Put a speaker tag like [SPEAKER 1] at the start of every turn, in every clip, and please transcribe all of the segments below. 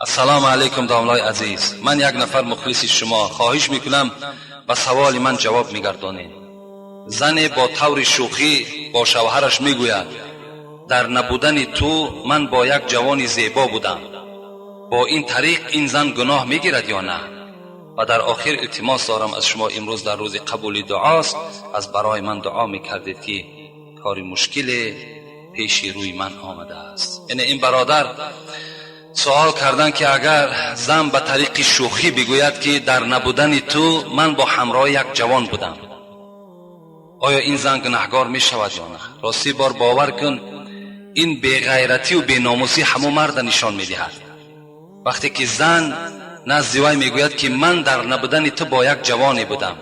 [SPEAKER 1] Ассалому алайкум, домлаи азиз. Ман як нафар мухлиси шумо. Хоҳиш мекунам, ба саволи ман ҷавоб мегардонед. Зане бо таври шӯхӣ бо шавҳараш мегӯяд: дар набудани ту ман бо як ҷавони зебо будам. Бо ин тариқ ин зан гуноҳ мегирад ё на? Ва дар охир илтимос дорам аз шумо, имрӯз дар рӯзи қабули дуост, аз барои ман дуо мекардед, ки кори мушкиле пеши рӯи ман омадааст. Яъне ин бародар суол кардан, ки агар зан ба тариқи шӯхӣ бигӯяд, ки дар набудани ту ман бо ҳамроҳи як ҷавон будам, оё ин зан гунаҳгор мешавад ё на? Ростӣ бор бовар кун, ин беғайратию беномусӣ ҳамон марда нишон медиҳад. Вақте ки зан назди вай мегӯяд, ки ман дар набудани ту бо як ҷавоне будам,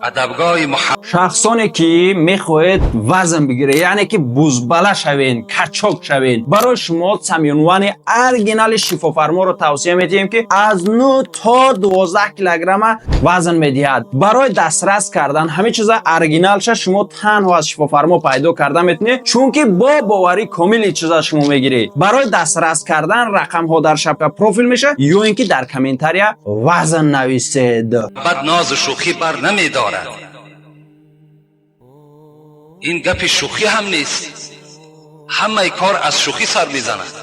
[SPEAKER 1] адабгоҳи
[SPEAKER 2] Шахсоне ки мехоҳед вазн бигиред, яъне ки бузбала шавен, качок шавен, барои шумо Самюнвани оригинали шифофарморо тавсия медиҳем, ки аз 9 то 12 килограмма вазн медиҳад. Барои дастрас кардан ҳамин чиза оригиналша шумо танҳо аз шифофармо пайдо карда метавонед, чунки бо боварӣ комили чиза шумо мегиред. Барои дастрас кардан рақамҳо дар шапка профил мешавад ё ин ки дар комментария вазн нависед.
[SPEAKER 1] Бад нозу шӯхӣ бар намедорад. Ин гапи шӯхӣ ҳам нест, ҳамаи кор аз шӯхӣ сар мезанад.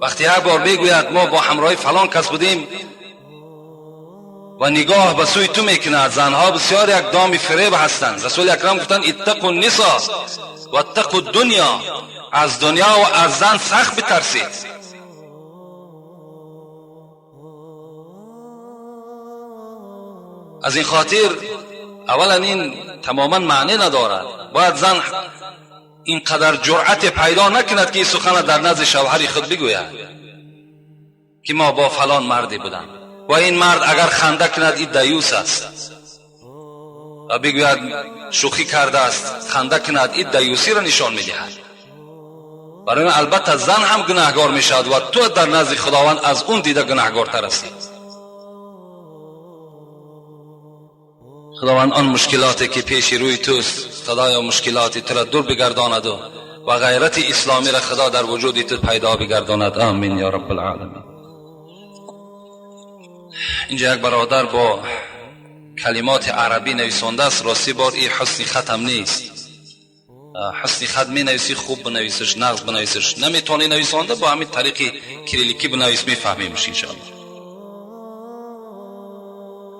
[SPEAKER 1] Вақте як бор мегӯяд, мо бо ҳамроҳи фалон кас будем, ва нигоҳ ба сӯи ту мекунад. Занҳо бисёр як доми фиреб ҳастанд. Расули акрам гуфтанд: иттақу нисо ваттақу дунё. Аз дунё ва аз зан сахт битарсед. Аз ин хотир аввалан ин тамоман маъне надорад. Бояд зан ин қадар ҷуръате пайдо накунад, ки ин сухана дар назди шавҳари худ бигӯяд, ки мо бо фалон марде будам. Ва ин мард агар ханда кунад, ин даюс аст, ва бигӯяд, шӯхӣ кардааст, ханда кунад, ин даюсиро нишон медиҳад. Барои албатта зан ҳам гунаҳгор мешавад ва ту дар назди Худованд аз он дида гунаҳгортар ҳастӣ. Худованд он мушкилоте ки пеши рӯи туст, Худоё, мушкилоти туро дур бигардонаду ва ғайрати исломиро Худо дар вуҷуди ту пайдо бигардонад. Амин ё раббалъоламин. Инҷа як бародар бо калимоти арабӣ нависондааст. Ростӣ бор, и ҳусни хатам нест. Ҳусни хат менависӣ, хуб бинависиш, нағз бинависиш. Наметавонӣ нависонда, бо ҳамин тариқи кирилликӣ бинавис, мефаҳмемш, иншоалло.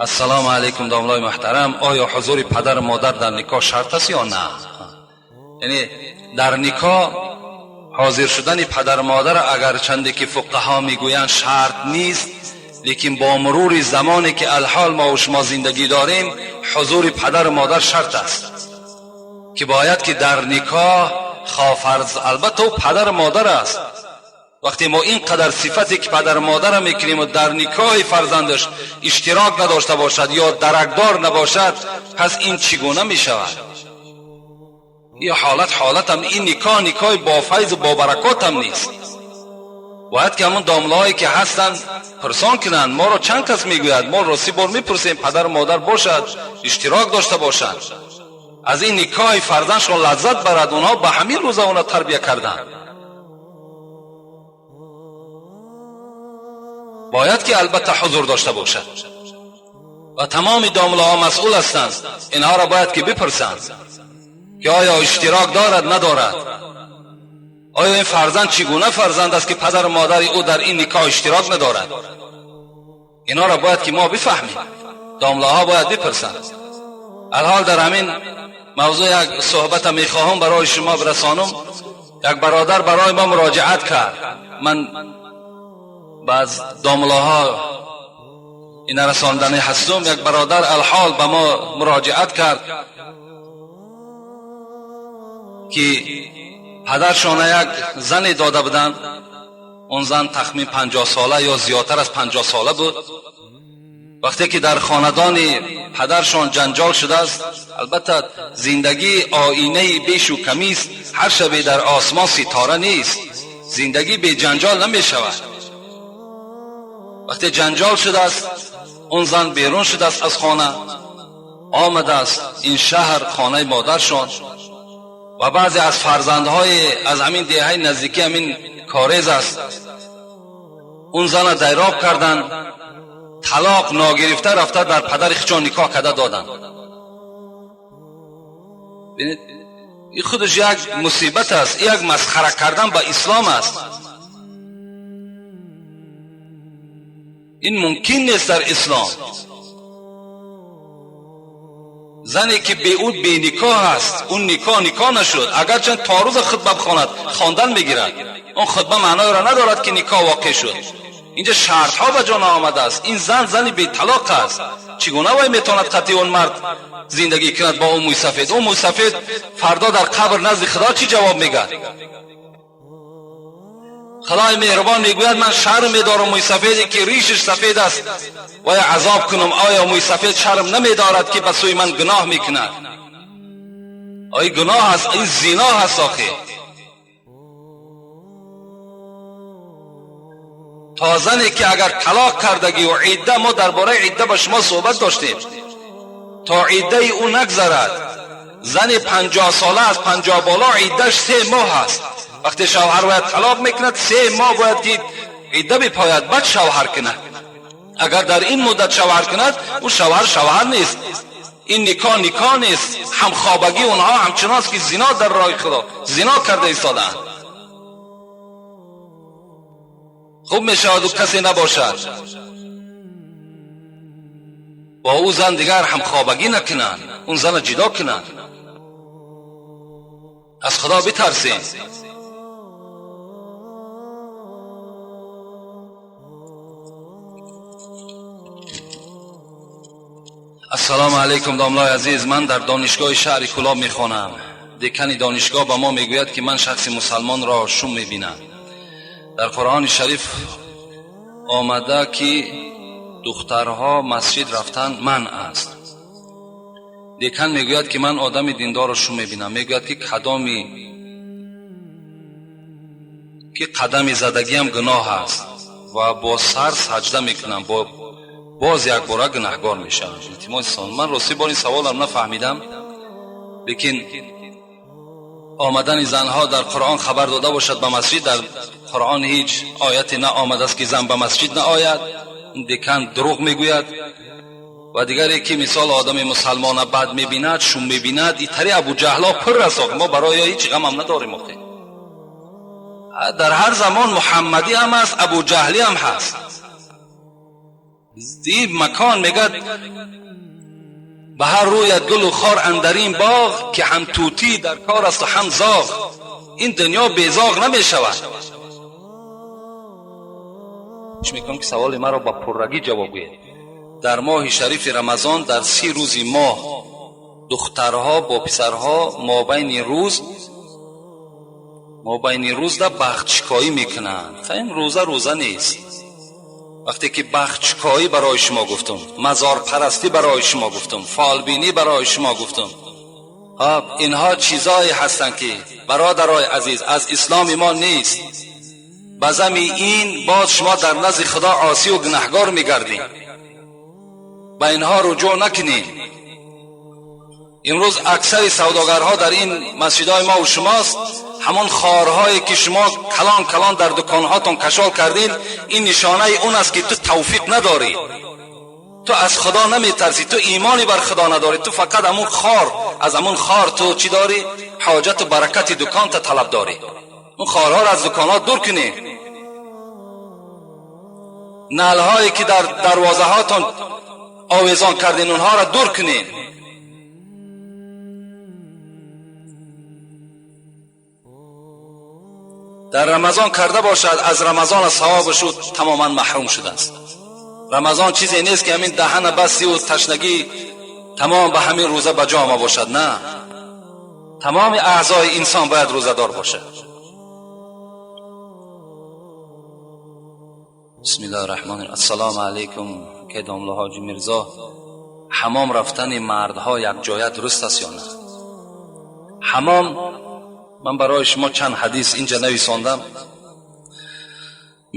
[SPEAKER 1] Ассалому алайкум, домлои муҳтарам. Оё ҳузури падару модар дар никоҳ шарт аст ё на? Яъне дар никоҳ ҳозир шудани падару модар, агарчанде ки фуқаҳо мегӯянд, шарт нест, лекин бо мурури замоне ки алҳол мо шумо зиндагӣ дорем, ҳузури падару модар шарт аст, ки бояд ки дар никоҳ хофарз, албатта ӯ падару модар аст. Вақте мо ин қадар сифате ки падару модарро мекунем ва дар никоҳи фарзандаш иштирок надошта бошад ё даракдор набошад, пас ин чӣ гуна мешавад? Ин ҳолат ҳолатам, ин никоҳ никоҳи бо файзу бо баракотам нест. Бояд ки ҳамон домлаҳое ки ҳастанд, пурсон кунанд моро. Чанд кас мегӯяд, мо ростӣ бор мепурсем, падару модар бошад, иштирок дошта бошанд, аз ин никоҳи фарзандшон лаззат барад. Онҳо ба ҳамин рӯза онро тарбия карданд. Бояд ки албатта ҳузур дошта бошад ва тамоми домлаҳо масъул ҳастанд. Инҳоро бояд ки бипурсанд, ки оё иштирок дорад, надорад, оё ин фарзанд чӣ гуна фарзанд аст, ки падару модари ӯ дар ин никоҳ иштирок надорад. Инҳоро бояд ки мо бифаҳмем, домлаҳо бояд бипурсанд. Алҳол дар ҳамин мавзӯъ як суҳбата мехоҳам барои шумо бирасонам. Як бародар барои мо муроҷиат кард. Ман баъз домлаҳо ина расондани ҳастум. Як бародар алҳол ба мо муроҷиат кард, ки падаршона як зане дода буданд. Он зан тахмин 50 сола ё зиёдтар аз 50 сола буд. Вақте ки дар хонадони падаршон ҷанҷол шудааст, албатта зиндагӣ оинаи бешу камист, ҳар шабе дар осмон ситора нест, зиндагӣ беҷанҷол намешавад. Вақте ҷанҷол шудааст, он зан берун шудааст аз хона, омадааст ин шаҳр, хонаи модаршон, ва баъзе аз фарзандҳои аз ҳамин деҳаи наздикӣ, ҳамин корез аст. Он зана дайроб кардан, талоқ ногирифта рафта дар падари хичон никоҳ карда додан. Бинед, ин худаш як мусибат аст, як масхара кардан ба ислом аст. Ин мумкин нест дар ислом. Зане ки бе ӯ беникоҳ аст, он никоҳ никоҳ нашуд, агарчанд то рӯза хутба бихонад, хондан мегирад, он хутба маъноеро надорад ки никоҳ воқеъ шуд. Инҷа шартҳо ба ҷо наомадааст. Ин зан зани беталоқ аст. Чӣ гуна вай метавонад қатъи он мард зиндагӣ кунад бо он мӯйсафед? Он мӯйсафед фардо дар қабр назди худо чӣ ҷавоб мегӯяд? Худои меҳрубон мегӯяд: ман шарм медорам мӯйсафеде ки ришаш сафед аст вай азоб кунам. Оё мӯйсафед шарм намедорад ки ба сӯи ман гуноҳ мекунад? Ой, гуноҳ аст, ин зино ҳаст. Охе, то зане ки агар талоқ кардагӣ ва идда, мо дар бораи идда ба шумо суҳбат доштем, то иддаи ӯ нагзарад, зани 50 сола аз 50 боло иддаш 3 моҳ аст. Вақте шавҳар бояд талоқ мекунад, 3 моҳ бояд ки идда бипояд, баъд шавҳар кунад. Агар дар ин муддат шавҳар кунад, ӯ шавҳар шавҳар нест, ин никоҳ никоҳ нест. Ҳамхобагӣ онҳо ҳамчунон аст ки зино дар роҳи худо зино карда истодаанд. Хуб мешавад ӯ касе набошад, бо ӯ зан дигар ҳамхобагӣ накунанд, он зана ҷудо кунанд. Аз худо битарсем. Ассалому алайкум, домлои азиз. Ман дар донишгоҳи шаҳри Кӯлоб мехонам. Декани донишгоҳ ба мо мегӯяд, ки ман шахси мусалмонро шум мебинам. Дар Қуръони шариф омада, ки духтарҳо масҷид рафтан манъ аст. Декан мегӯяд, ки ман одами диндорро шум мебинам. Мегӯяд, ки кадоми ки қадами задагиам гуноҳ аст ва бо сар саҷда мекунам, боз якбора гунаҳгор мешавам. Илтимос, ман ростӣ бор ин саволам нафаҳмидам, лекин омадани занҳо дар Қуръон хабар дода бошад ба масҷид, дар Қуръон ҳеҷ ояте наомадааст, ки зан ба масҷид наояд. Декан дурӯғ мегӯяд. Ва дигаре ки мисол одами мусалмона бад мебинад, шум мебинад, итари Абуҷаҳло пур аст. Мо барои ҳеҷ ғамам надорем. Охе, дар ҳар замон муҳаммадӣ ҳам аст, абуҷаҳлӣ ҳам ҳаст. Ин макон мегӯяд: ба ҳар рӯят гулу хор андарин боғ, ки ҳам тӯтӣ дар кор асту ҳам зоғ. Ин дунё безоғ намешавад. Мекунам, ки саволи маро ба пуррагӣ ҷавоб гӯед. Дар моҳи шарифи Рамазон дар 30 рӯзи моҳ духтарҳо бо писарҳо мобайни рӯзда бахтшикоӣ мекунанд. Ин рӯза рӯза нест. Вақте ки бахтшикоӣ барои шумо гуфтум, мазорпарастӣ барои шумо гуфтум, фолбинӣ барои шумо гуфтум, инҳо чизое ҳастанд, ки бародарои азиз, аз исломи мо нест. Ба зами ин боз шумо дар назди худо осию гунаҳгор мегардед. Ба инҳо руҷӯъ накунед. Имрӯз аксари савдогарҳо дар ин масҷидҳои мо ва шумост. Ҳамон хорҳое ки шумо калон калон дар дуконҳотон кашол кардед, ин нишонаи он аст, ки ту тавфиқ надорӣ, ту аз худо наметарсӣ, ту имони бар худо надорӣ. Ту фақат ҳамун хор, аз ҳамун хор ту чӣ дорӣ? Ҳоҷату баракати дуконта талаб дорӣ. Он хорҳоро аз дуконҳо дур кунед. Налҳое ки дар дарвозаҳотон овезон кардин, онҳоро дур кунед. Дар Рамазон карда бошад, аз Рамазон аз савобаш ӯ тамоман маҳрум шудааст. Рамазон чизе нест, ки ҳамин даҳана басти ӯ ташнагӣ тамом ба ҳамин рӯза ба ҷо ома бошад. На, тамоми аъзои инсон бояд рӯзадор бошад. Бисмиллоҳи раҳмони. Ассалому алайкум, ки домла ҳоҷи Мирзо, ҳамом рафтани мардҳо якҷоя дуруст аст ё на? Ҳамом, ман барои шумо чанд ҳадис инҷа нависондам,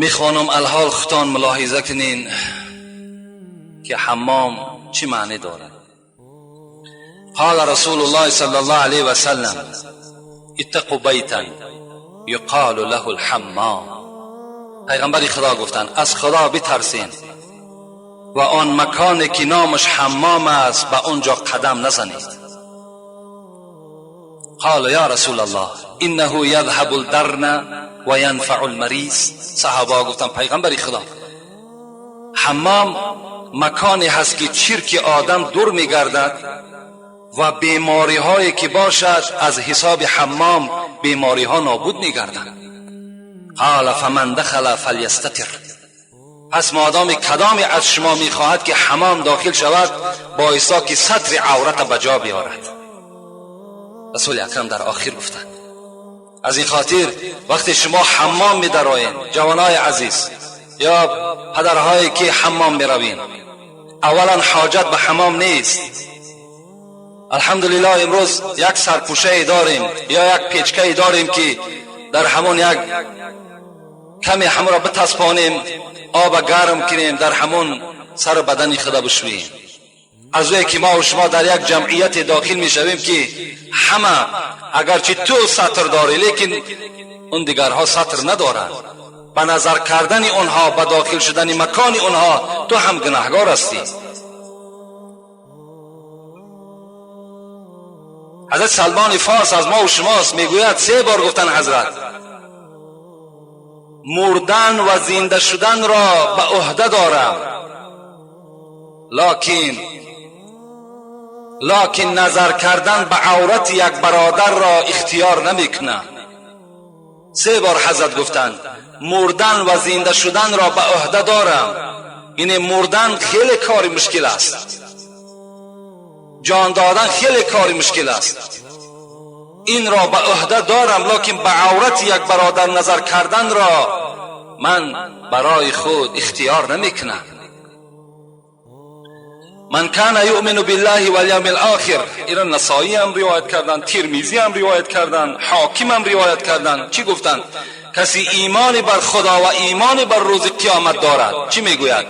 [SPEAKER 1] мехонам. Алҳол худтон мулоҳиза кунин, ки ҳаммом чӣ маъне дорад. قال رسول الله صلى الله عليه وسلم: اتقوا بيتا يقال له الحمام. پیغمبر خدا گفتند از خدا بترسین و آن مکانی که نامش حمام است به آنجا قدم نزنید. قال یا رسول الله انه یذهب الدرن و ینفع المریض. صحابه گفتند پیغمبر خدا، حمام مکانی هست که چرک آدم دور میگردد و بیماری هایی که باشد از حساب حمام بیماری ها نابود میگردند. قال فمن دخل فلیستتر. پس مادام کدامی از شما میخواهد که حمام داخل شود بایستا که ستر عورت به جا بیارد. رسول اکرم در آخر گفتند از این خاطر وقتی شما حمام میدرایین، جوانای عزیز یا پدرهایی که حمام میروین، اولا حاجت به حمام نیست. الحمدلله امروز یک سرپوشه داریم یا یک پیچکه داریم که در همون یک کمی همون را بتسپانیم، آب گرم کنیم، در همون سر بدن خود بشوییم. از وی که ما و شما در یک جمعیت داخل میشویم که همه اگرچه تو ستر داری لیکن اون دیگرها ستر ندارند، به نظر کردن اونها، به داخل شدن مکان اونها تو هم گناهگار هستی. حضرت سلمان فارس از ما و شماست، میگوید 3 بار گفتن حضرت مردن و زنده شدن را به عهده دارم، لکن نظر کردن به عورت یک برادر را اختیار نمیکنم. 3 بار حضرت گفتند مردن و زنده شدن را به عهده دارم. یعنی مردن خیلی کار مشکل است، جان دادن خیلی کار مشکل است، این را به عهده دارم، لکن به عورت یک برادر نظر کردن را من برای خود اختیار نمیکنم. من کان یؤمن بالله والیوم الاخر، اینا نسائی هم روایت کردن، ترمذی هم روایت کردن، حاکم هم روایت کردن. چی گفتن؟ کسی ایمان بر خدا و ایمان بر روز قیامت دارد چی میگوید؟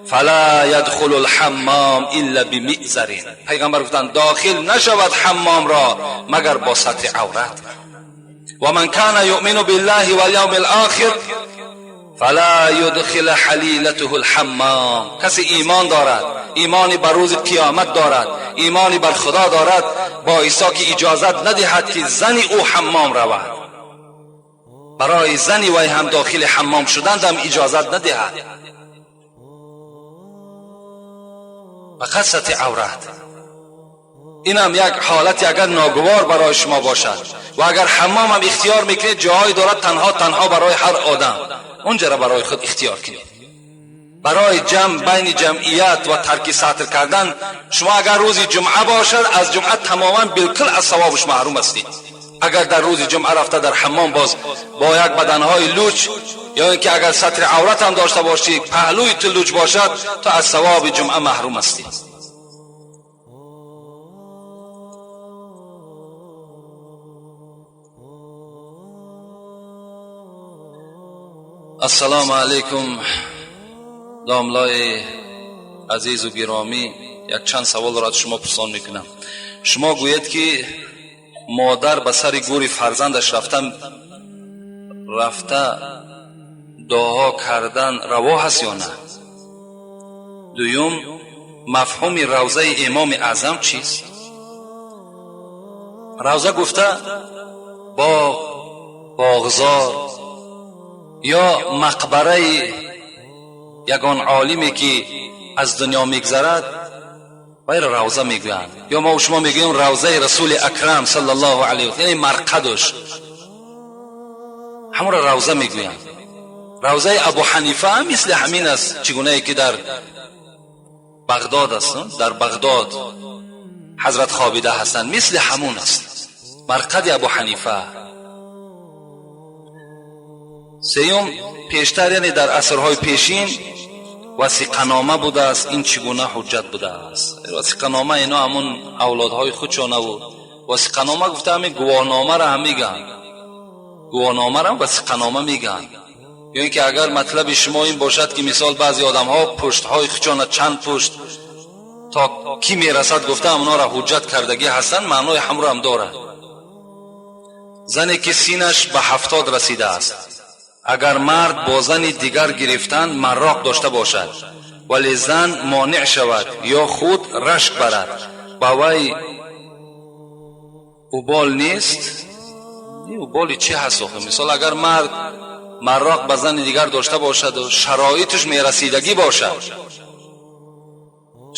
[SPEAKER 1] فلا يدخل الحمام الا بمئزر. پیغمبر گفتند داخل نشود حمام را مگر با ستر عورت. و من کان یؤمن بالله والیوم الاخر فلا يدخل حلیلته الحمام. کسی ایمان دارد، ایمانی بر روز قیامت دارد، ایمانی بر خدا دارد، با عیسی که اجازت ندهد که زن او حمام رود، برای زنی وی هم داخل حمام شدند هم اجازت ندهد. فقط ستر عورت. این هم یک حالت اگر ناگوار برای شما باشد و اگر حمام هم اختیار میکنید، جاهای دارد تنها تنها برای هر آدم، اونجا را برای خود اختیار کنید. برای جمع بین جمعیت و ترک ستر کردن، شما اگر روز جمعه باشد از جمعه تماما بالکل از ثوابش محروم هستید. اگر در روز جمعه رفته در حمام باز با یک بدنهای لوچ، یا اینکه اگر ستر عورت هم داشته باشی پهلوی تو لوچ باشد، تو از ثواب جمعه محروم هستی. السلام علیکم داملای عزیز و گرامی، یک چند سوال را از شما پرسان میکنم. شما گوید که مادر به سر گور فرزندش رفته دعا کردن روا هست یا نه؟ دوم، مفهوم روضه امام اعظم چیست؟ روضه گفته باغ، باغزار یا مقبره یگان عالمی که از دنیا میگذرد وی را روضه میگویند. یا ما و شما میگوییم روضه رسول اکرم صلی الله علیه و یعنی مرقدش، همون را روضه میگویند. روضه ابو حنیفه هم مثل همین است، چگونه که در بغداد است، در بغداد حضرت خوابیده هستند، مثل همون است مرقد ابو حنیفه. سیوم، پیشتر یعنی در عصرهای پیشین وثیقه‌نامه بوده است، این چگونه حجت بوده است؟ وثیقه‌نامه اینا همون اولادهای خودشانه و وثیقه‌نامه گفته همین گواهنامه را هم میگن، گواهنامه را هم وثیقه‌نامه میگن. یا اینکه اگر مطلب شما این باشد که مثال بعضی آدم ها پشت های خودشان چند پشت تا کی میرسد گفته همونا را حجت کردگی هستند، معنای هم را هم داره. زنی که سینش به 70 رسیده است Агар мард бо зани дигар гирифтан мароқ дошта бошад, вале зан монеъ шавад ё худ рашк барад, ба вай убол нест? Уболи чӣ ҳаст охи? Мисол, агар мард мароқ ба зани дигар дошта бошад, шароиташ мерасидагӣ бошад,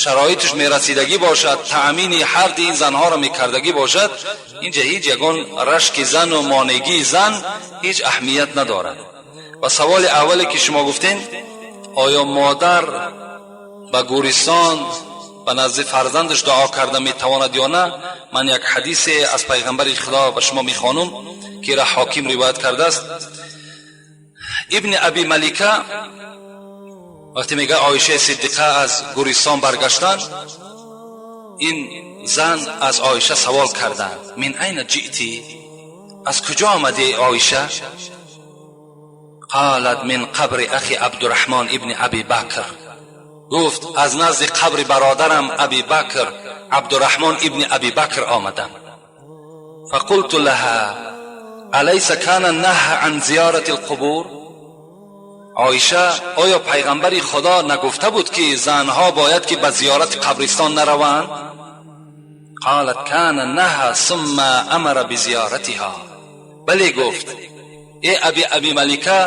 [SPEAKER 1] шароиташ мерасидагӣ бошад, таъмини ҳар ди ин занҳоро мекардагӣ бошад, инҷа ҳеҷ ягон рашки зану монегии зан ҳеҷ аҳамият надорад. Ва саволи аввале ки шумо гуфтем, оё модар ба гӯристон ба назди фарзандаш дуо карда метавонад ё на? Ман як ҳадисе аз пайғамбари Худо ба шумо мехонам, ки ра ҳоким ривоят кардааст. Ибни Аби Малика вақте мега Оишаи Сиддиқа аз гӯристон баргаштанд, ин зан аз Оиша савол карданд: мин айна ҷи'ти, аз куҷо омадӣ Оиша? Қолат мин қабри ахи Абдурраҳмон ибни Аби Бакр. Гуфт аз назди қабри бародарам Аби Бакр, Абдурраҳмон ибни Аби Бакр омадам. Фақулту лаҳа алайса кана наҳ ан зиёрати алқубур. Оиша, оё пайғамбари Худо нагуфта буд, ки занҳо бояд ки ба зиёрати қабристон нараванд? Қолат кана наҳа сумма амара бизиёратиҳо. Бале, гуфт, э Аби Малика,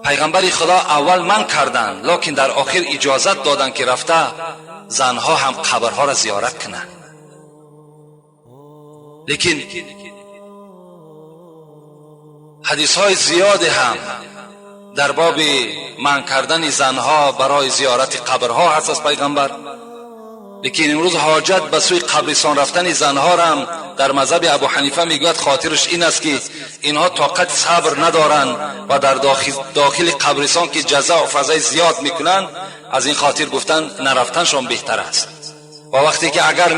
[SPEAKER 1] пайғамбари Худо аввал манъ карданд, лекин дар охир иҷозат доданд, ки рафта занҳо ҳам қабрҳоро зиёрат кунанд. Лекин ҳадисҳои зиёде ҳам дар боби манъ кардани занҳо барои зиёрати қабрҳо ҳаст аз пайғамбар. Лекин имрӯз ҳоҷат ба сӯи қабристон рафтани занҳоро ҳам дар мазҳаби Абу Ҳанифа мегӯяд, хотираш ин аст, ки инҳо тоқати сабр надоранд ва дар дохили қабристон ки ҷаза ва фазаи зиёд мекунанд, аз ин хотир гуфтан нарафтаншон беҳтар аст. Ва вақте ки агар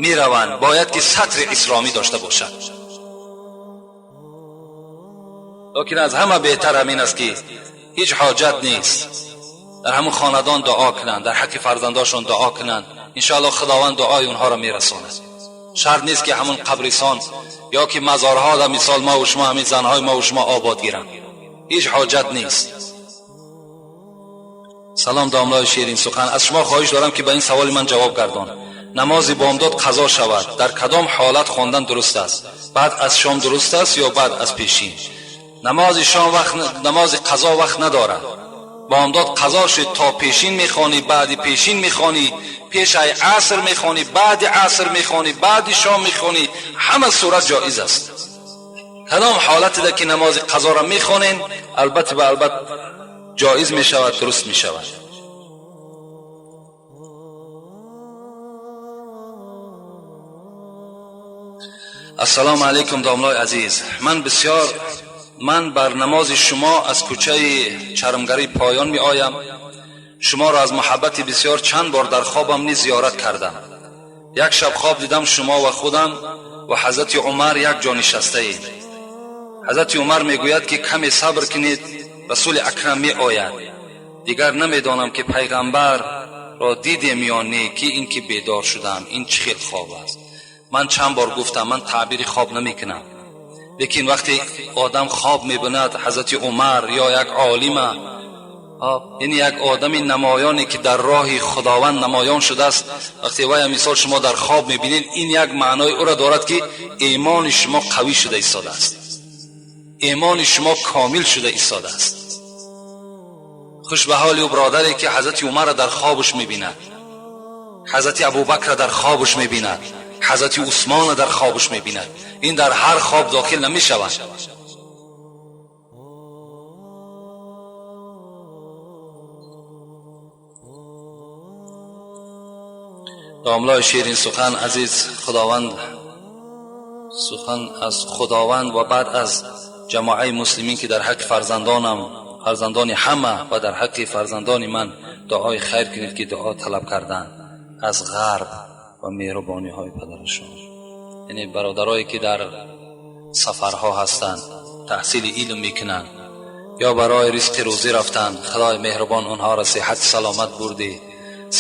[SPEAKER 1] мераванд, бояд ки сатри исломӣ дошта бошад. Лекин аз ҳама беҳтар ҳамин аст, ки ҳеҷ ҳоҷат нест, дар ҳамон хонадон дуо кунанд, дар ҳаққи фарзандошон дуо кунанд. Иншоаллоҳ Худованд дуои онҳоро мерасонад. Шарт нест, ки ҳамон қабристон ё ки мазорҳо дар мисол мо шумо ҳамин занҳои мо шумо обод гиранд, ҳеҷ ҳоҷат нест. Салом, домлои ширин сухан, аз шумо хоҳиш дорам, ки ба ин саволи ман ҷавоб гардон. Намози бомдод қазо шавад, дар кадом ҳолат хондан дуруст аст? Баъд аз шом дуруст аст ё баъд аз пешин? Намози шом вақт, намози қазо вақт надорад. Бомдод қазо шуд, то пешин мехонӣ, баъди пешин мехонӣ, пешаи аср мехонӣ, баъди аср мехонӣ, баъди шом мехонӣ, ҳама сурат ҷоиз аст. Кадом ҳолатида ки намози қазоро мехонен, албатта ба албат ҷоиз мешавад, дуруст мешавад. Ассалому алайкум, домлои азиз. Ман бисёр ман бар намози шумо аз кӯчаи чармгарӣ поён меоям. Шуморо аз муҳаббати бисёр чанд бор дар хобам низ зиёрат кардам. Як шаб хоб дидам, шумо ва худам ва ҳазрати Умар як ҷо нишастаем. Ҳазрати Умар мегӯяд, ки каме сабр кунед, Расули Акрам меояд. Дигар намедонам, ки пайғамбарро дидем ё не, ки ин ки бедор шудам. Ин чӣ хел хоб аст? Ман чанд бор гуфтам, ман таъбири хоб намекунам, лекин вақте одам хоб мебинад ҳазрати Умар ё як олима, яъне як одами намоёне, ки дар роҳи Худованд намоён шудааст, вақте вая мисол шумо дар хоб мебинед, ин як маънои ӯро дорад, ки имони шумо қавӣ шуда истодааст, имони шумо комил шуда истодааст. Хуш ба ҳоли ӯ бародаре, ки ҳазрати Умарро дар хобаш мебинад, ҳазрати Абубакрро дар хобаш мебинад, ҳазрати Усмонро дар хобаш мебинад. Ин дар ҳар хоб дохил намешавад. Домлои ширин сухан азиз, Худованд сухан аз Худованд ва баъд аз ҷамоаи муслимин, ки дар ҳаққи фарзандонам, фарзандони ҳама ва дар ҳаққи фарзандони ман дуои хайр кунед, ки дуо талаб карданд аз ғарб ва меҳрубониҳои падарашон. Яъне бародарое, ки дар сафарҳо ҳастанд, таҳсили илм мекунанд ё барои ризқи рӯзӣ рафтанд, Худои меҳрубон онҳоро сиҳату саломат бурдӣ,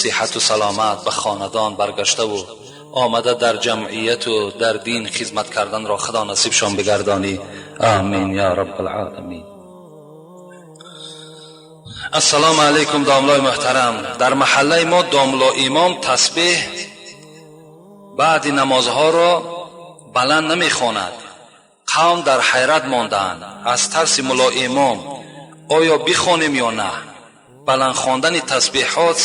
[SPEAKER 1] сиҳату саломат ба хонадон баргаштаву омада дар ҷамъияту дар дин хизмат карданро Худо насибшон бигардонӣ. آمین یا رب العالمین. السلام علیکم داملای محترم. در محله ما داملا امام تسبیح بعد نمازها را بلند نمیخواند. قوم در حیرت ماندند از ترس ملا امام. آیا بخوانیم یا نه؟ بلند خواندن تسبیحات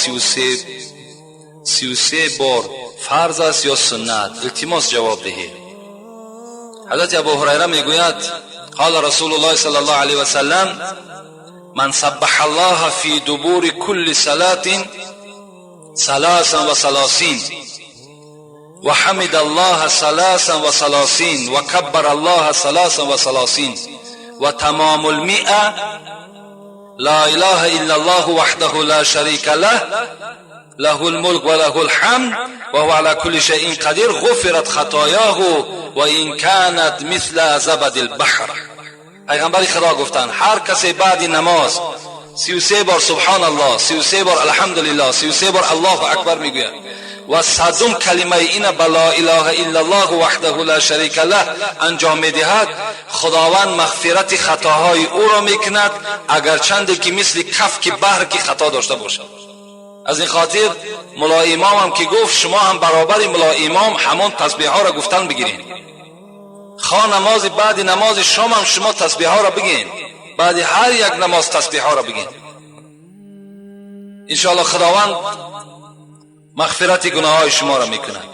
[SPEAKER 1] 33 بار فرض است یا سنت؟ التماس جواب دهید. حضرت ابو هریره میگوید قال رسول الله صلی الله علیه و سلم من سبح الله فی دبور کل صلاة 33 و حمد الله 33 و کبر الله 33 و تمام المئة لا اله الا الله وحده لا شریک له له الملك وله الحمد وهو على كل شيء قدیر غفرت خطایاه و این كانت مثل زبد البحر. پیغمبر خدا گفتند هر کسی بعد نماز 33 بار سبحان الله، 33 بار الحمدلله، 33 بار الله اکبر میگوید و صدم کلمه این به لا اله الا الله وحده لا شریک له انجام میدهد، خداوند مغفرت خطاهای او را میکند اگرچند که مثل کف که بحر که خطا داشته باشد. از این خاطر ملا امام هم که گفت شما هم برابر ملا امام همان تسبیح ها را گفتن بگیرین. خواه نماز بعد نماز شام هم شما تسبیح ها را بگین، بعد هر یک نماز تسبیح ها را بگین. انشاءالله خداوند مغفرت گناه های شما را میکند.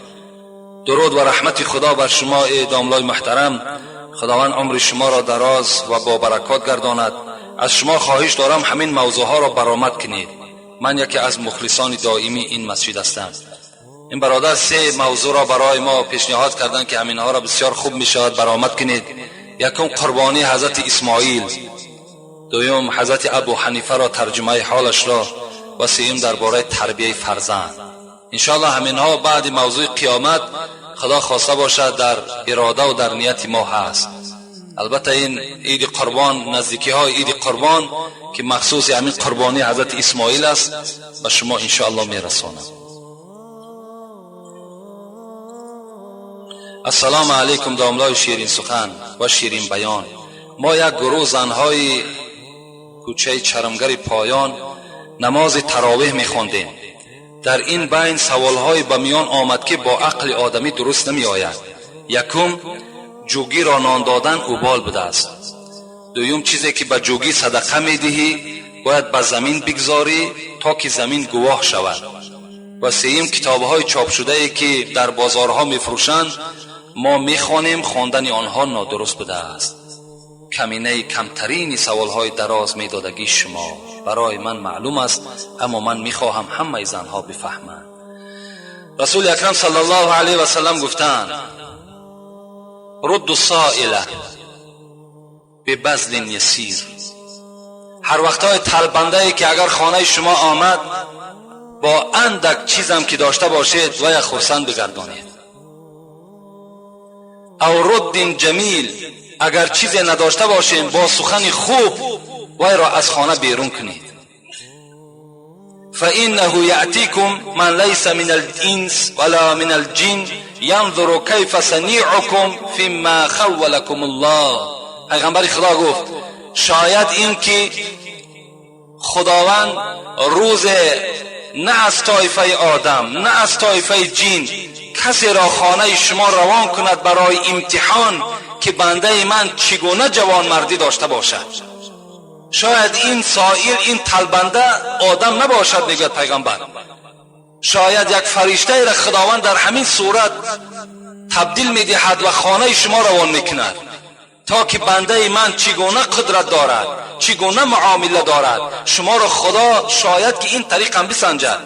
[SPEAKER 1] درود و رحمت خدا بر شما ای داملای محترم. خداوند عمر شما را دراز و با برکات گرداند. از شما خواهش دارم همین موضوع ها را برآمد کنید. من یکی از مخلصان دائمی این مسجد هستم. این برادر سه موضوع را برای ما پیشنهاد کردند که همینها را بسیار خوب می شود برآمد کنید. یکم قربانی حضرت اسماعیل، دوم حضرت ابو حنیفه را ترجمه حالش را، و سوم درباره تربیه فرزند. انشاءالله همینها بعد موضوع قیامت خدا خواسته باشد در اراده و در نیت ما هست. البته این عید قربان، نزدیکی های عید قربان که مخصوص همین قربانی حضرت اسماعیل است، به شما انشاءالله میرسانم. السلام علیکم داملای شیرین سخن و شیرین بیان. ما یک گروه زنهای کوچه چرمگر پایان نماز تراویح میخواندیم. در این بین سوالهای به میان آمد که با عقل آدمی درست نمی آید. یکم، جوگی را نان دادن اوبال بوده است. دوم، چیزی که به جوگی صدقه میدهی باید به زمین بگذاری تا که زمین گواه شود. و سوم، کتابهای چاپ شده ای که در بازارها میفروشند ما میخوانیم، خواندن آنها نادرست بوده است. کمینه کمترین سوالهای دراز میدادگی شما برای من معلوم است، اما من میخواهم همه زنها بفهمند. رسول اکرم صلی الله علیه و سلم گفتند رد السائل ببذل یسیر. هر وقتهای طلبنده ای که اگر خانه شما آمد با اندک چیزم که داشته باشید و یک خرسند بگردانید. او رد جمیل، اگر چیزی نداشته باشیم با سخن خوب وی را از خانه بیرون کنید. فإنه یأتیکم من لیس من الانس ولا من الجن ینظر کیف صنیعکم فیما خولکم الله. پیغمبر خدا گفت شاید این که خداوند روز نه از طایفه آدم نه از طایفه جن کسی را خانه شما روان کند برای امتحان که بنده من چگونه جوانمردی داشته باشد. شاید این سائل، این طلبنده آدم نباشد، میگوید پیغمبر. شاید یک فرشته را خداوند در همین صورت تبدیل میدهد و خانه شما روان میکند تا که بنده من چگونه قدرت دارد، چگونه معامله دارد. شما را خدا شاید که این طریق هم بسنجد.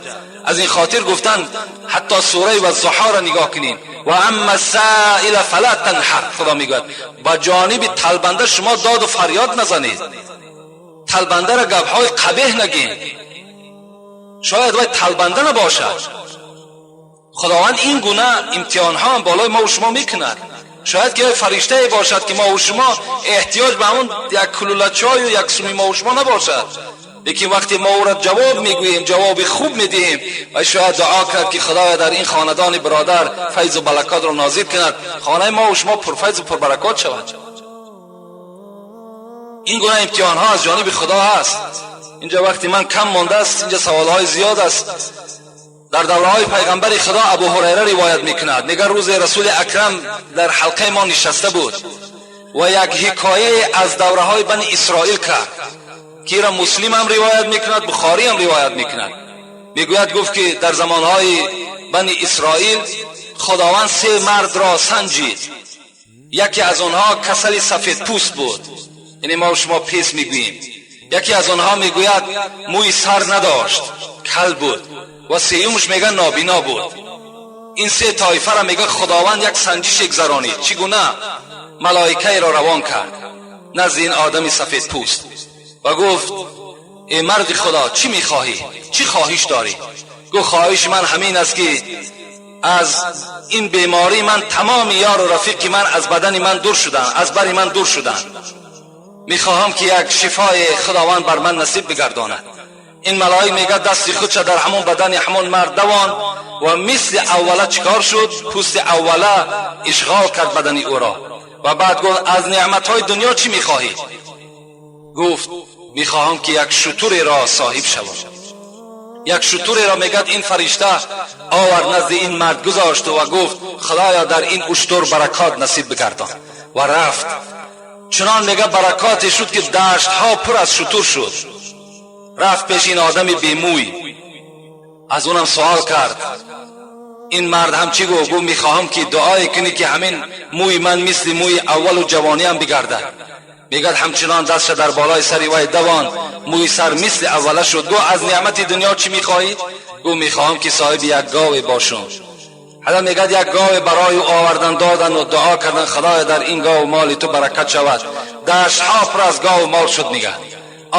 [SPEAKER 1] از این خاطر گفتن حتی سوره و الضحی را نگاه کنین، و اما السائل فلا تنهر. خدا میگوید با جانب طلبنده شما داد و فریاد نزنید، طلبنده را گپهای قبیح نگین، شاید وی طلبنده نباشد. خداوند این گونه امتحان ها هم بالای ما و شما میکند. شاید که فرشته باشد که ما و شما احتیاج به همون یک کلوله چای و یک سومی ما و شما نباشد، لیکن وقتی ما او را جواب میگوییم، جواب خوب میدهیم، و شاید دعا کرد که خدایا در این خاندان برادر فیض و برکات را نازل کند، خانه ما و شما پرفیض و پربرکات شود. Ин гуна имтиҳонҳо аз ҷониби Худо ҳаст. Инҷа вақти ман кам мондааст, инҷа саволҳои зиёд аст. Дар давраҳои пайғамбари Худо Абу Ҳурайра ривоят мекунад, мегӯяд рӯзе Расули Акрам дар ҳалқаи мо нишаста буд ва як ҳикояе аз давраҳои Бани Исроил кард, ки инро Муслим ҳам ривоят мекунад, Бухорӣ ҳам ривоят мекунад. Мегӯяд, гуфт ки дар замонҳои Бани Исроил Худованд се мардро санҷид. Яке аз онҳо касали сафедпӯст буд, яъне мо шумо пес мегӯем. Яке аз онҳо мегӯяд мӯи сар надошт, кал буд, ва сеюмаш мегӯяд нобино буд. Ин се тоифаро мегӯяд Худованд як санҷише гузаронид. Чӣ гуна? Малоикаеро равон кард назди ин одами сафедпӯст ва гуфт: эй марди Худо, чӣ мехоҳӣ? Чӣ хоҳиш дорӣ? Гуфт: хоҳиши ман ҳамин аст ки аз ин беморӣ ман тамоми ёру рафиқи ман аз бадани ман дур шуданд, аз бари ман дур шуданд. Мехоҳам ки як шифои Худованд бар ман насиб бигардонад. Ин малоик мегӯяд дасти худша дар ҳамон бадани ҳамон мард давон ва мисли аввала чикор шуд? Пӯсти аввала ишғол кард бадани ӯро. Ва баъд гуфт: аз неъматҳои дунё чӣ мехоҳӣ? Гуфт: мехоҳам ки як шутуреро соҳиб шавам. Як шутуреро мегӯяд ин фаришта овард, назди ин мард гузошт ва гуфт: Худоё, дар ин уштур баракот насиб бигардон. Ва рафт. Чунон мегӯяд баракоте шуд ки даштҳо пур аз шутур шуд. Рафт пеши ин одами бемӯй, аз унам суол кард. Ин мард ҳам чӣ гуфт? Гуфт: мехоҳам ки дуое кунӣ ки ҳамин мӯи ман мисли мӯи аввалу ҷавониам бигардад. Мегӯяд ҳамчунон дастша дар болои сари вай давон, мӯи сар мисли аввала шуд. Гуфт: аз неъмати дунё чӣ мехоҳӣ? Гуфт: мехоҳам ки соҳиби як гове бошам. Ҳала мегӯяд як гове барои ӯ овардан додан ва дуо кардан: Худоё, дар ин гову моли ту баракат шавад. Даштҳо пур аз гову мол шуд. Мегӯяд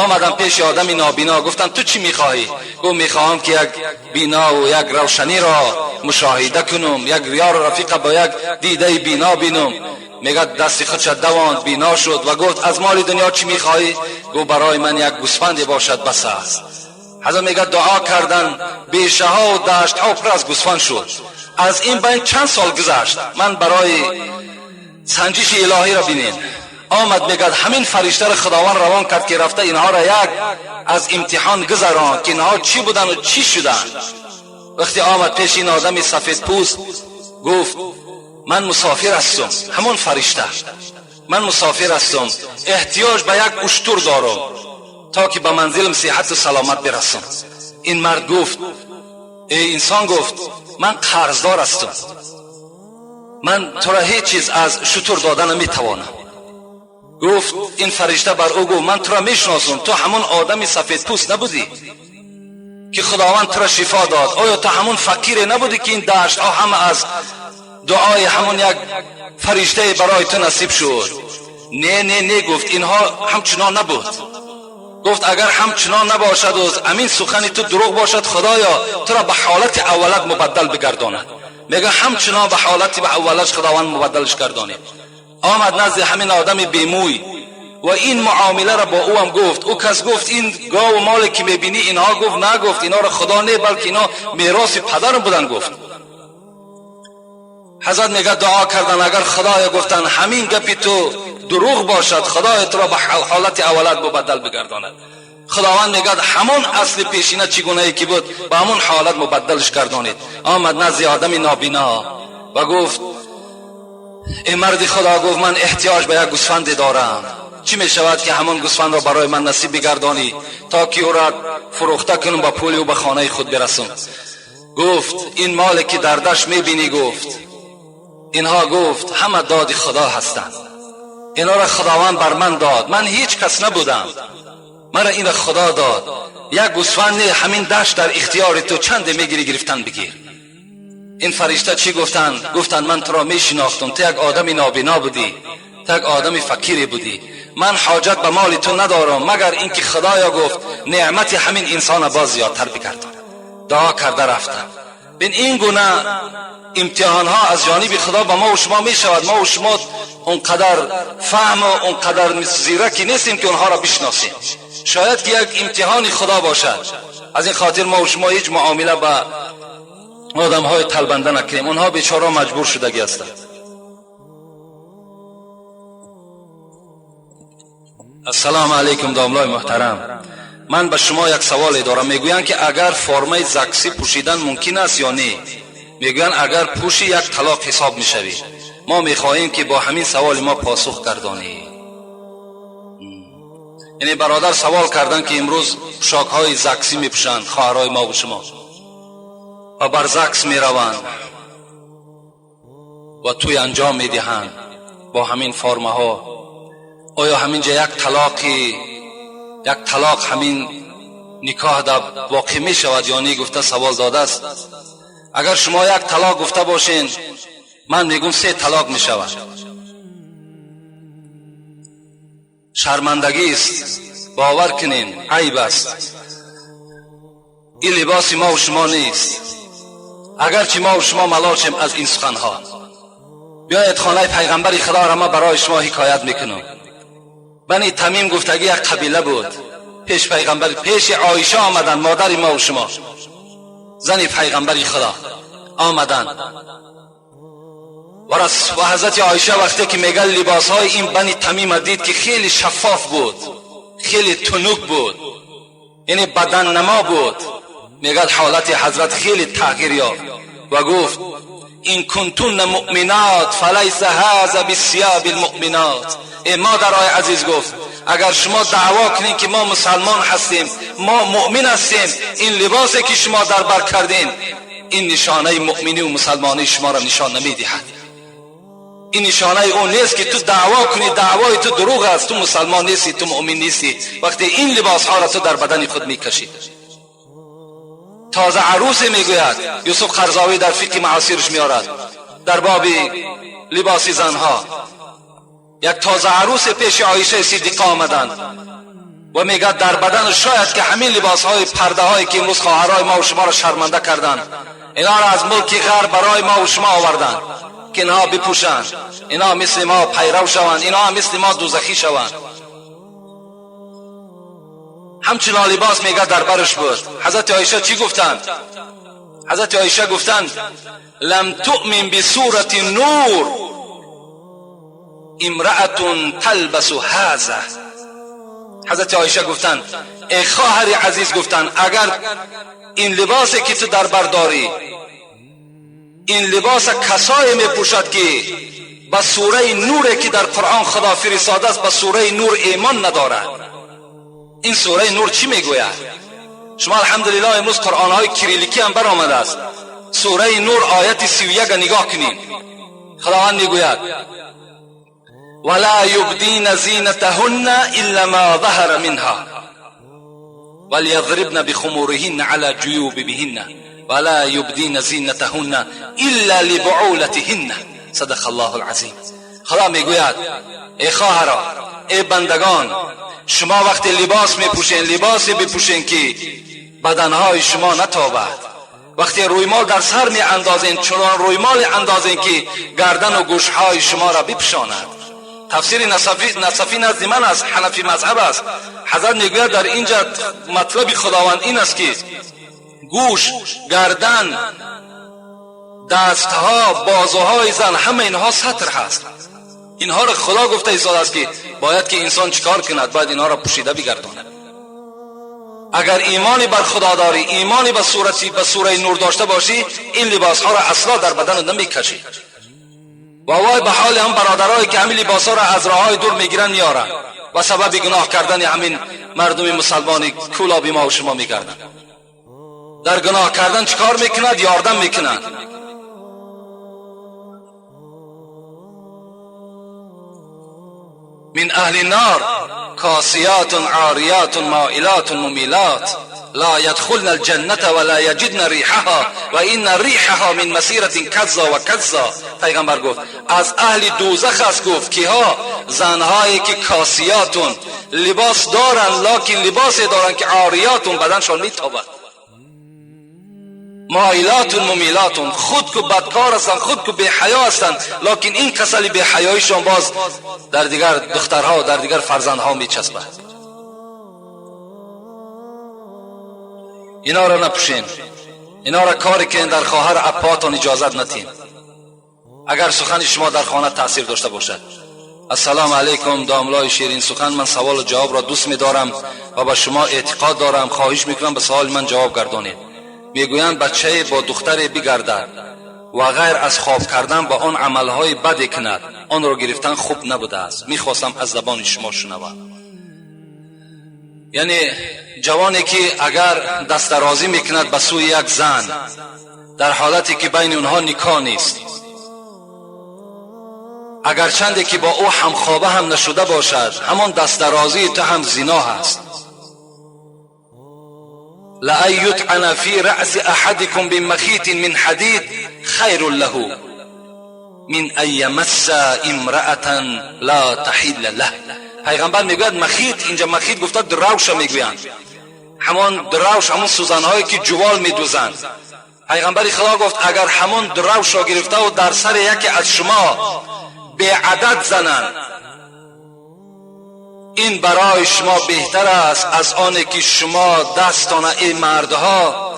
[SPEAKER 1] омадам пеши одами нобино, гуфтам: ту чӣ мехоҳӣ? Гуфт: мехоҳам ки як бинову як равшаниро мушоҳида кунам, як ёру рафиқа бо як дидаи бино бинам. Мегӯяд дасти худша давонд, бино шуд ва гуфт: аз моли дунё чӣ мехоҳӣ? Гуфт: барои ман як гӯсфанде бошад, бас аст. Ҳазрат мегӯяд дуо кардан, бешаҳо ва даштҳо пур аз гӯсфанд шуд. Аз ин байн чанд сол гузашт. Ман барои санҷиши илоҳиро бинем омад. Мегӯяд ҳамин фариштаро Худованд равон кард ки рафта инҳоро як аз имтиҳон гузаронд, ки инҳо чӣ будану чӣ шуданд. Вақте омад пеши ин одами сафедпӯст, гуфт: ман мусофир ҳастам. Ҳамон фаришта: ман мусофир ҳастам, эҳтиёҷ ба як уштур дорам то ки ба манзилам сиҳату саломат бирасам. Ин мард гуфт: эй инсон, гуфт, ман қарздор ҳастам, ман туро ҳеҷ чиз аз шутур дода наметавонам. Гуфт ин фаришта бар ӯ, гуфт: ман туро мешиносам, ту ҳамон одами сафедпӯст набудӣ ки Худованд туро шифо дод? Оё ту ҳамон фақире набудӣ ки ин даштҳо ҳама аз дуои ҳамон як фариштае барои ту насиб шуд? Не, не, не, гуфт, инҳо ҳамчунон набуд. Гуфт: агар ҳамчунон набошаду амин сухани ту дурӯғ бошад, Худоё, туро ба ҳолати аввалат мубаддал бигардонад. Мега ҳамчунон ба ҳолати ба аввалаш Худованд мубаддалш гардонид. Омад назди ҳамин одами бемӯй ва ин муомиларо бо ӯ ҳам гуфт. Ӯ кас гуфт: ин гову моле ки мебинӣ, инҳо, гуфт, на, гуфт, инҳоро Худо не, балки инҳо мероси падарам буданд. Гуфт ҳазрат мегӯяд дуо кардан: агар Худоё, гуфтанд, ҳамин гапи ту дурӯғ бошад, Худоё, туро ба ҳолати аввалат мубаддал бигардонад. Худованд мегӯяд ҳамон асли пешина чӣ гунае ки буд, ба ҳамон ҳолат мубаддалш гардонид. Омад назди одами нобино ва гуфт: эй марди Худо, гуфт, ман эҳтиёҷ ба як гӯсфанде дорам, чӣ мешавад ки ҳамон гӯсфандро барои ман насиб бигардонӣ то ки ӯро фурӯхта кунам, ба пули ӯ ба хонаи худ бирасам? Гуфт: ин моле ки дар дашт мебинӣ, гуфт, инҳо, гуфт, ҳама доди Худо ҳастанд, инҳоро Худованд бар ман дод, ман ҳеҷ кас набудам, мара инро Худо дод. Як гӯсфанд не, ҳамин дашт дар ихтиёри ту, чанде мегирӣ, гирифтан бигир. Ин фаришта чӣ гуфтанд? Гуфтанд: ман туро мешинохтам, ту як одами нобино будӣ, ту як одами фақире будӣ, ман ҳоҷат ба моли ту надорам, магар ин ки Худоё, гуфт, неъмати ҳамин инсона боз зиёдтар бигардонад. Дуо карда рафтам. Бин, ин гуна имтиҳонҳо аз ҷониби Худо ба мо шумо мешавад. Мо шумо онқадар фаҳму онқадар зираки нестем ки онҳоро бишносем. Шояд ки як имтиҳони Худо бошад. Аз ин хотир мо шумо ҳеҷ муомила ба одамҳои талбанда накунем, онҳо бечора маҷбур шудагӣ ҳастанд. Ассалому алайкум, домлои муҳтарам. Ман ба шумо як саволе дорам. Мегӯянд, ки агар формаи ЗАГСӣ пӯшидан мумкин аст ё не? Мегӯянд, агар пӯшӣ, як талоқ ҳисоб мешавӣ. Мо мехоҳем, ки бо ҳамин саволи мо посух гардонӣ. Яъне бародар савол карданд, ки имрӯз пӯшокҳои ЗАГСӣ мепӯшанд хоҳарҳои мо ва шумо ва бар ЗАГС мераванд ва тӯй анҷом медиҳанд бо ҳамин формаҳо. Оё ҳаминҷа як талоқ ҳамин никоҳ дар воқеъ мешавад ё не, гуфта савол додааст. Агар шумо як талоқ гуфта бошен, ман мегӯм, се талоқ мешавад. Шармандагист, бовар кунен, айб аст. Ин либоси мо шумо нест, агарчи мо шумо малол шем аз ин суханҳо. Биёед, хонаи пайғамбари худоро ма барои шумо ҳикоят мекунам. Бани Тамим гуфтагӣ як қабила буд. Пеш пайғамбар, пеши Оиша омаданд, модари мо шумо, зани пайғамбари худо омаданд ва ҳазрати Оиша вақте ки мегӯяд, либосҳои ин Бани Тамима дид, ки хеле шаффоф буд, хеле тунук буд, яъне баданнамо буд, мегӯяд, ҳолати ҳазрат хеле тағйир ёфт ва гуфт: «إن كنتن مؤمنات فليس هذا بثياب المؤمنات». Эй модарои азиз, гуфт, агар шумо даъво кунед, ки мо мусалмон ҳастем, мо муъмин ҳастем, ин либосе ки шумо дар бар кардем, ин нишонаи муъминӣ мусалмонии шуморо нишон намедиҳад. Ин нишонаи он нест, ки ту даъво кунӣ. Даъвои ту дурӯғ аст, ту мусалмон нестӣ, ту муъмин нестӣ, вақте ин либосҳоро ту дар бадани худ мекашӣ. Тоза арӯсе, мегӯяд Юсуф Қарзовӣ, дар фиқҳи муосирш меорад дар боби либоси занҳо, як тоза арӯсе пеши Оишаи Сиддиқа омаданд ва мегӯяд, дар бадану шояд ки ҳамин либосҳои пардаҳое, ки имрӯз хоҳарҳои мо шуморо шарманда карданд, инҳоро аз мулки ғарб барои мо шумо оварданд, ки инҳо бипӯшанд, инҳо мисли мо пайрав шаванд, инҳо мисли мо дӯзахӣ шаванд. Ҳамчунон либос, мегӯяд, дар барш буд. Ҳазрати Оиша чӣ гуфтанд? Ҳазрати Оиша гуфтанд: «لم تؤمن بسورة النور امرأة تلبس هذا». Ҳазрати Оиша гуфтанд: эй хоҳари азиз, гуфтанд, агар ин либосе ки ту дар бар дорӣ, ин либоса касое мепӯшад, ки ба сураи Нуре, ки дар Қуръон Худо фиристодааст, ба сураи Нур эъмон надорад. Ин сураи Нур чӣ мегӯяд? Шумо, алҳамдулиллоҳ, имрӯз қуръонҳои кирилликӣ ҳам баромадааст. Сураи Нур, ояти 31-а нигоҳ кунем. Худованд мегӯяд: «ولا يبدين زينتهن إلا ما ظهر منها وليضربن بخمورهن على جيوبهن ولا يبدين زينتهن إلا لبعولتهن». صدق الله العظیم. خدا میگوید: ای خواهرا، ای بندگان، شما وقتی لباس میپوشین، لباسی بپوشین که بدنهای شما نتابد. وقتی رویمال در سر می اندازین، چنان رویمال اندازین که گردن و گوشهای شما را بپوشاند. تفسیر نسفی نزد من است، حنفی مذهب است. حضرت میگوید، در اینجا مطلب خداوند این است که گوش، گردن، دستها، بازوهای زن، همه اینها ستر هست. اینها را خدا گفته ایستاده است که باید که انسان چیکار کند؟ باید اینها را پوشیده بگرداند. اگر ایمانی بر خدا داری، ایمانی به صورتی به سوره نور داشته باشی، این لباس ها را اصلا در بدن نمیکشی. و وای به حال هم برادرایی که همین لباس ها را از راه های دور میگیرن، میارن و سبب گناه کردن همین مردم مسلمانی کولابی ما و شما میگردن. در گناه کردن چیکار میکند؟ یاردم میکنند. من اهل النار كاسيات عاريات مائلات مميلات لا يدخلن الجنة ولا يجدن ريحها وإن ريحها من مسيرة كذا وكذا. پیغمبر گفت از اهل دوزخ است. گفت کیها؟ زنهایی که كاسيات، لباس دارن، لکن لباس دارن که عاريات، بدنشان میتابد، مائلات مميلات، خود که بدکار هستند، خود که بی حیا هستند، لکن این کسلی بی حیایشان باز در دیگر دخترها و در دیگر فرزندها میچسبد. اینا را نپوشین. اینا را کاری که در خواهر اپاتان اجازت نتین، اگر سخن شما در خانه تاثیر داشته باشد. Ассалому алайкум, домлои ширин сухан. Ман саволу ҷавобро дӯст медорам ва ба шумо эътиқод дорам. Хоҳиш мекунам, ба саволи ман ҷавоб гардонед. Мегӯянд, бачае бо духтаре бигардад ва ғайр аз хоб кардан ба он амалҳои баде кунад, онро гирифтан хуб набудааст. Мехостам аз забони шумо шунавам. Яъне ҷавоне ки агар дастдарозӣ мекунад ба сӯи як зан дар ҳолате ки байни онҳо никоҳ нест, агарчанде ки бо ӯ ҳамхоба ҳам нашуда бошад, ҳамон дастдарозии ту ҳам зино ҳаст. لأن يطعن في رأس أحدكم بمخيط من حديد خير له من أن يمس امرأة لا تحل له. پیغمبر میگوید مخیط، اینجا مخیط گفته دراوش میگویند، همان دراوش، همون سوزنهایی که جوال میدوزند. پیغمبر خدا گفت اگر همون دراوش را گرفته و در سر یکی از شما به عدد زنند، این برای شما بهتر است از آنی که شما دستان ای مردها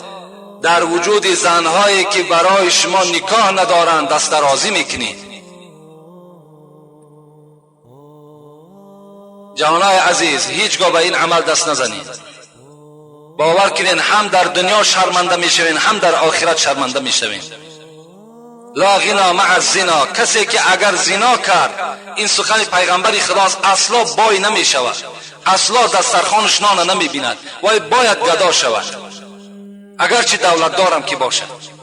[SPEAKER 1] در وجود زنهایی که برای شما نکاح ندارند دست درازی میکنید. جوانای عزیز، هیچگاه به این عمل دست نزنید. باور کنین هم در دنیا شرمنده میشوین، هم در آخرت شرمنده میشوین. لا غنا مع الزنا. کسی که اگر زنا کرد، این سخن پیغمبر خداست، اصلا بای نمی شود، اصلا دسترخوانش نان نمی بیند، وای باید گدا شود، اگرچه دولت دارم که باشد.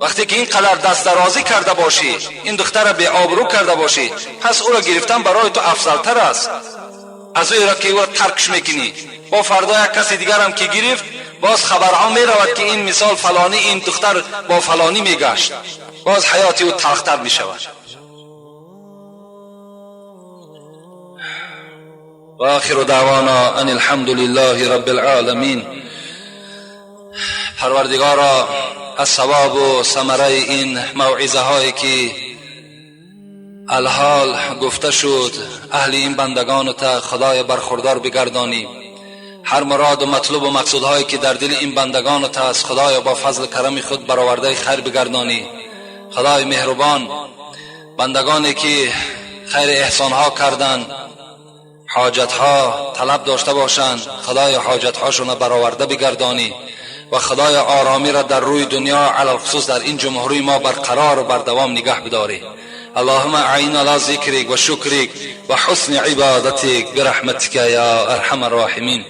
[SPEAKER 1] وقتی که اینقدر دست درازی کرده باشی، این دختر را بی آبرو کرده باشی، پس او را گرفتن برای تو افضل تر است از او را که او را ترکش میکنی. با فردا یک کسی دیگر هم که گرفت، باز خبرها می رود که این مثال فلانی، این دختر با فلانی می گشت، باز حیات او تلختر می شود. و آخر دعوانا ان الحمد لله رب العالمین. پروردگارا، از ثواب و ثمره این موعظه هایی که الحال گفته شد اهل این بندگان تا خدای برخوردار بگردانی. هر مراد و مطلوب و مقصودهایی که در دل این بندگان تا از خدای با فضل کرم خود برآورده خیر بگردانی. خدای مهربان، بندگانی که خیر احسانها کردند، حاجتها طلب داشته باشند، خدای حاجتهاشون برآورده بگردانی و خدای آرامی را در روی دنیا، علی الخصوص در این جمهوری ما، برقرار و بردوام نگه بداری. اللهم اعنا على ذکرک و شکرک و حسن عبادتک برحمتک یا ارحم الراحمین.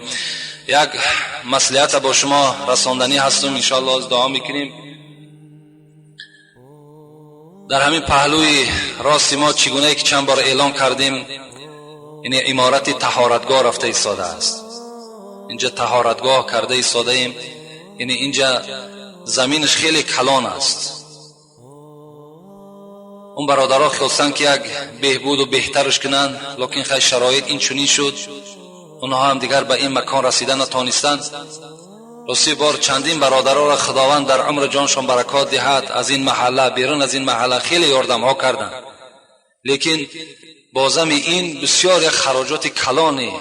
[SPEAKER 1] یک مصلحت با شما رساندنی هستم، انشاءالله از دعا میکنیم. در همین پهلوی راست ما، چگونه که چند بار اعلان کردیم، این عمارت طهارتگاه رفته ایستاده است. اینجا طهارتگاه کرده ایستاده ایم. یعنی اینجا زمینش خیلی کلان است. اون برادرها خواستن که یک بهبود و بهترش کنن، لکن خیلی شرایط این چنین شد، اونها هم دیگر به این مکان رسیدن نتانستند. راستی بار چندین برادرها را خداوند در عمر جانشان برکات دهد، از این محله، بیرون از این محله خیلی یاردم ها کردن، لیکن بازم این بسیار یک خراجات کلانی